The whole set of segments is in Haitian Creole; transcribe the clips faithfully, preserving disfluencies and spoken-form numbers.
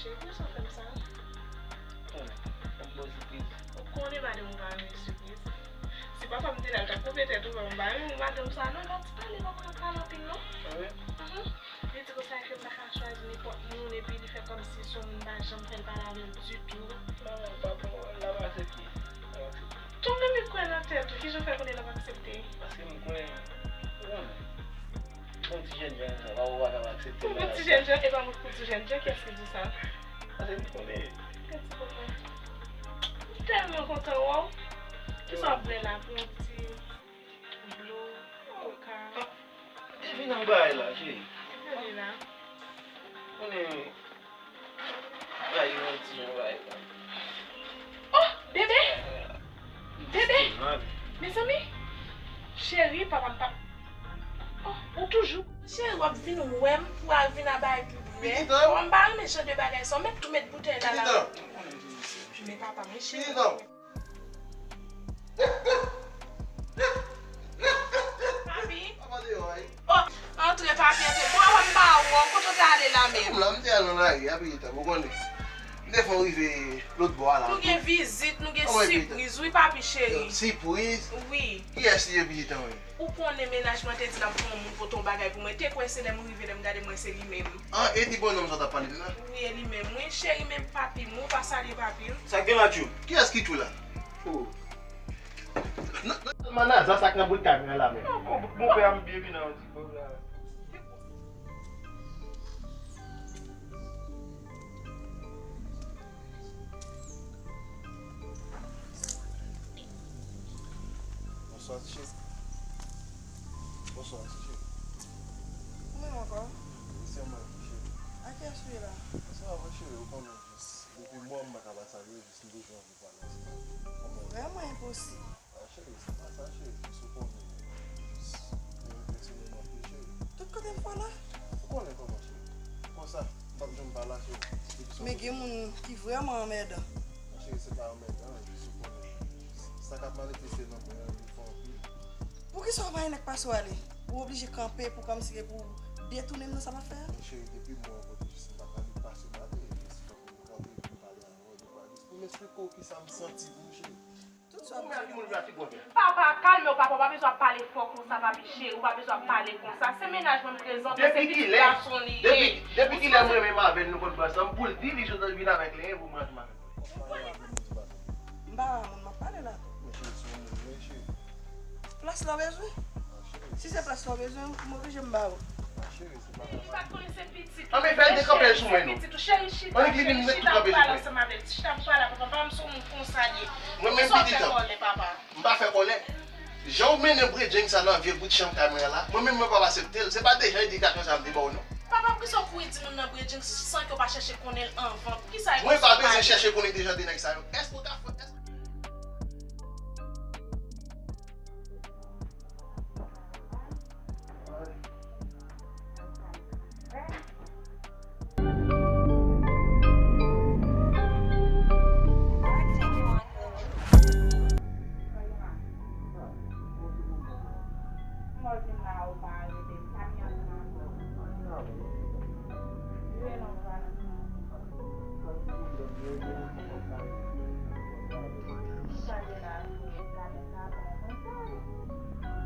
Poukisa w fè m sa? Konnen, m ap ba w sipriz. Ou konnen madanm ou pa renmen sipriz. Si papa m te la, l t ap koupe tèt ou, men m pa renmen madanm sa non, l ap pale nan kaka l anpil non. Ah wi? Mhm. Li di konsa ke m pa ka chwazi nenpòt moun, epi li fè kòmsi se yon moun m pa janm fè l pale avè l ditou. Non, non, papa, l ap aksepte. L ap aksepte. Tonbe m kwè nan tèt ou, kijan w fè konnen l ap aksepte? Paske m kwè, ou konnen. Yon ti jènjan konsa, pa ou pa ka aksepte bagay sa. Yon ti jènjan, e pa mwen pou ti jènjan, kiyès ki di sa? Paske m konnen. Gad ti kòkòt. M tèlman kontan wè w. Kisa w ap bwè la? Pran yon ti dlo, koka. Depi nan bagay la, cheri. Vini la. Konnen Bay yon ti jan, bay. Oh, bebe! Bebe! Mezanmi! Cheri, papa m pa. Oh, ou toujou. Cheri, w ap vin wè m pou al vin a bay pou bwè. Pitit an. Bon, m pa renmen jan de bagay sa. Ou mèt tou met boutèy la la. Pitit an. Men papa m, wi, cheri. Pitit an. Papi. Papa deyò, wi. Oh, antre, papi, antre. Bon, avan m ba ou, kote w te ale la menm? M la, m te al nan lari a, pitit an, ou konnen. M te fè yon rive lòt bò a la. Nou gen vizit, nou gen sipriz, wi, papi cheri. Sipriz? Wi. Kiyès li ye, pitit an, wi? Ou konnen mennaj mwen te di l ap voye yon moun pote yon bagay pou mwen. Te kwè se lè m rive, lè m gade m wè se li menm. Ah, e ti bonnonm sa w t ap pale de la? Wi, e li menm, wi. Cheri, men papi m, ou pa salye papi m. Sa k gen la, Tchou? Kiyès ki Tchou la? Oh. Nan, nan, nan, nan, zan sa k nan bout kamera la menm. Non, bon, bon, pè a m byen vin nan yon ti bòb la. Bonswa, ti cheri. Bonswa, ti cheri. Ou menm ankò? Wi, se mwen, ti cheri. A kiyès ou ye la? Se avè cheri, ou konnen, jis depi mwa m pa ka pa salye w, jis m toujou anvi pale ansanm avè w. Vrèman enposib. Ah, cheri, se pa sa, cheri. Jis ou konnen. Jis, mwen enpresyone m anpil, cheri. Tout kote m fò la? Ou konnen kòman, cheri. Konsa, m p ap janm pa la, cheri. Depi se yon... Men gen moun ki vrèman anmèdan. Non, cheri, se pa anmèdan, jis ou konnen. Sa k ap manifeste nan mwen an, li fò anpil. Poukisa w pa gen nèg pase w ale? Ou oblije kanpe pou kòmsi ke pou detounen m nan sa m ap fè a? Men cheri, depi mwen kote jis m pa ka li pase m ale, jis fòk m kanpe pou m pale avè w de fwa jis pou m eksplike w kisa m santi pou ou, cheri. Tout sa w ap di yo. Papa, kalme w, papa, ou pa bezwen ap pale fò konsa, papi cheri, ou pa bezwen ap pale konsa. Se mennaj mwen m prezante, se pitit gason li ye. Depi, depi kilè mwen menm avè l nou konn pran ansanm, pou l di li sot vin avèk li, pou mwen ansanm avèk li. Ou konnen. M pa moun m ap pale la tou. Men cheri, se yon moun, wi, cheri. Plas la w bezwen? Ah, cheri. Si se plas la w bezwen, m oblije m ba ou. Ah, cheri, se pa... Li pa t konnen se pitit ou. Anben, fè l dekanpe l sou mwen, non. Pitit ou, cheri, chita, cheri, chita, m pale ansanm avè l. Chita, m pale avè papa m, se yon moun konsa l ye. Mwen menm, pitit an, m pa fè kòlè. Jan w mennen bredjeng sa nan vye bout chanm kay mwen an la, mwen menm mwen p ap aksepte l. Se pa deja edikasyon sa m te ba w, non. Papa, poukisa w kouri di moun nan bredjeng san ke w pa chèche konnen l anvan? Poukisa e konsa w pale? Mwen pa bezwen chèche konnen deja de nèg sa yo. Èske w ka fè, èske...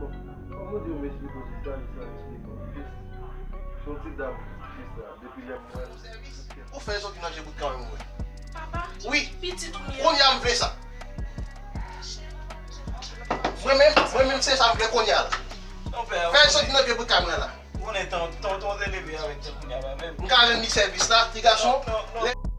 Bon, kòman di w m esplike w jis sa, jis sa, jis li bon. Jis, se yon ti dam, jis la, depi lè m wè l. Ou fè l soti nan vye bout kanmenm, wi. Papa? Wi. Pitit ou m ye. Kounye a m vle sa. Mwen menm, mwen menm se sa m vle kounye a la. Fè l soti nan vye bout kanmenm la. Ou konnen tan, tan, tan w te leve avèk tèt kounye a pa menm. M ka rann li sèvis la, ti gason. Non, non, non.